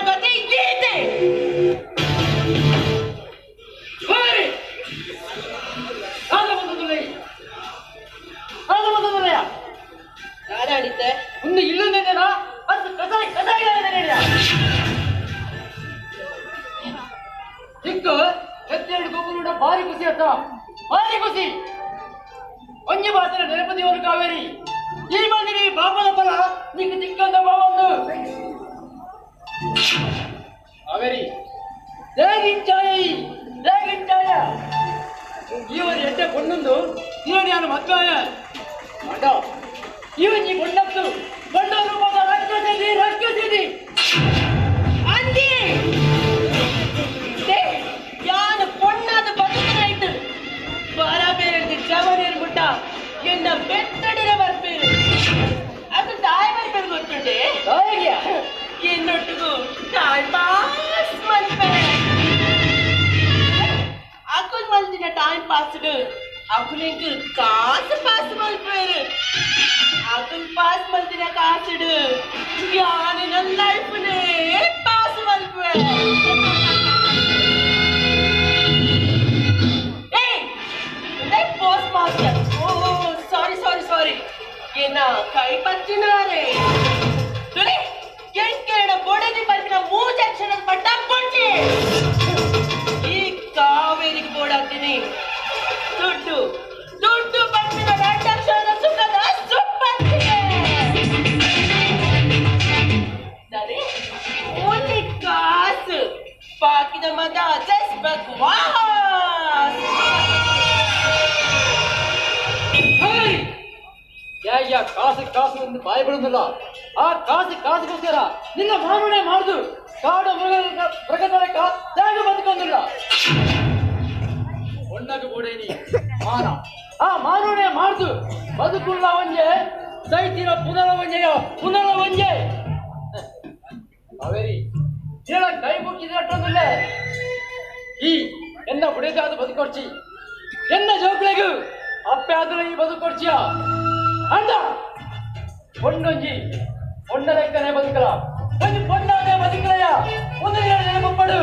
ಗತಿ ಗೀತೆ. ದಾದಾಡಿತ್ತೆ ಒಂದು ಇಲ್ಲೊಂದೇನ ಅದು ಕಸಾಯ ಕಸಾಯ ಚಿಕ್ಕ ಎತ್ತೆರಡು ಗೊಬ್ಬರ ಭಾರಿ ಖುಷಿ ಆತ, ಭಾರಿ ಖುಷಿ. ಒಂಜಿ ಮಾತ್ರ ನೆನಪದಿಯವರು ಕಾವೇರಿ ಈ ಮಂದಿರಿ ಬಾಪದ ಫಲ ನಿಕ್ಕ ಚಿಕ್ಕಂದ ಬಾವಂದು ಕಾವೇರಿ ದೇಗಿಂಚಾಯ ದೇಗಿಂಚಾಯ ಇವರು ಎಡ್ಡೆ ಪೊಣ್ಣೊಂದು ಇವನು ನಾನು ಮದ್ವಾಯ ಮಂಡ ಇವನ್ ಈ ಪೊಣ್ಣತ್ತು ಬಣ್ಣ ರೂಪದ ರಕ್ಷಿಸಿ ರಕ್ಷಿಸಿ ಅಂದಿ ಯಾನು ಪೊಣ್ಣಾದ ಬದುಕನಾಯ್ತು ಬಾರ ಬೇರೆ ಜವನೇರು ಮುಟ್ಟ ಎನ್ನ ಬೆತ್ತಡಿರ ಬರ್ಪೇರು ಅದು ತಾಯಿ ಬರ್ಪೇರು ಗೊತ್ತುಂಡೆ ತಾಯಿಗೆ ಎನ್ನೊಟ್ಟಿಗೂ ಟೈಮ್ ಪಾಸ್ ಮಲ್ಪೆ ಅಕುಲ್ ಮಲ್ದಿನ ಟೈಮ್ ಪಾಸ್ ಅಕುಲೆಂಕ್ ಕಾಸು ಪಾಸ್ ಮಲ್ಪೇರು ಅಕುಲ್ ಪಾಸ್ ಮಲ್ದಿನ ಕಾಸುಡು ಯಾನು ನನ್ನ ಲೈಫ್ನೇ ಪಾಸ್ ಮಲ್ಪೆ. ಏಯ್ post master, oh sorry sorry sorry, ಏನ ಕೈ ಪಚ್ಚಿನಾರೆ ತುಳಿ ಎಂಕೇಡ ಬೊಡದಿ ಬರ್ಪಿನ ಮೂಜಕ್ಷರದ ಪಟ್ಟ ಕೊಡ್ಚಿ ಈ ಕಾವೇರಿಗೆ ಬೋಡಾಗ್ತೀನಿ ದುಡ್ಡು ದುಡ್ಡು ಬರ್ಪಿನ ಎರಡಕ್ಷರದ ಸುಖದ ಸುಪ್ಪತ್ತಿಗೆ ಸರಿ ಓನ್ಲಿ ಕಾಸು ಬಾಕಿದ ಮತ ಜಸ್ಟ್ ಬಕ್ವಾಸ್. ಯಾ ಕಾಸು ಕಾಸು ಎಂದು ಬಾಯಿ ಬಿಡುವುದಿಲ್ಲ. ಆ ಕಾಸು ಕಾಸುಗೋಸ್ಕರ ನಿನ್ನ ಮಾನವನೇ ಮಾಡುದು ಕಾಡು ಮೃಗ ಮೃಗದೊಳಕ ತ್ಯಾಗ ಬದುಕೊಂದಿಲ್ಲ. ಒಣ್ಣಗ ಬೋಡೇನಿ ಮಾನ ಆ ಮಾನವನೇ ಮಾಡುದು ಬದುಕುಳ್ಳ ಒಂಜೆ ಸೈತಿನ ಪುನರವಂಜೆಯ ಪುನರವಂಜೆ. ಕಾವೇರಿ ನಿನ್ನ ಕೈ ಮುಕ್ಕಿದ್ರೆ ಈ ಎನ್ನ ಬುಡಿದಾದ ಬದುಕೊಡ್ಚಿ ಎನ್ನ ಜೋಕ್ಲೆಗು ಅಪ್ಪೆ ಆದ್ರೆ ಈ ಬದುಕೊಡ್ಚಿಯ ಅಂಡ ಪೊಣ್ಣೊಂಜಿ ಪೊಣ್ಣ ಲೆಕ್ಕನೆ ಬದುಕಲ ಒಂಜಿ ಪೊಣ್ಣಾನೆ ಬದುಕಲಯ್ಯ ಒಂದು ನೆನಪು ಪಡು.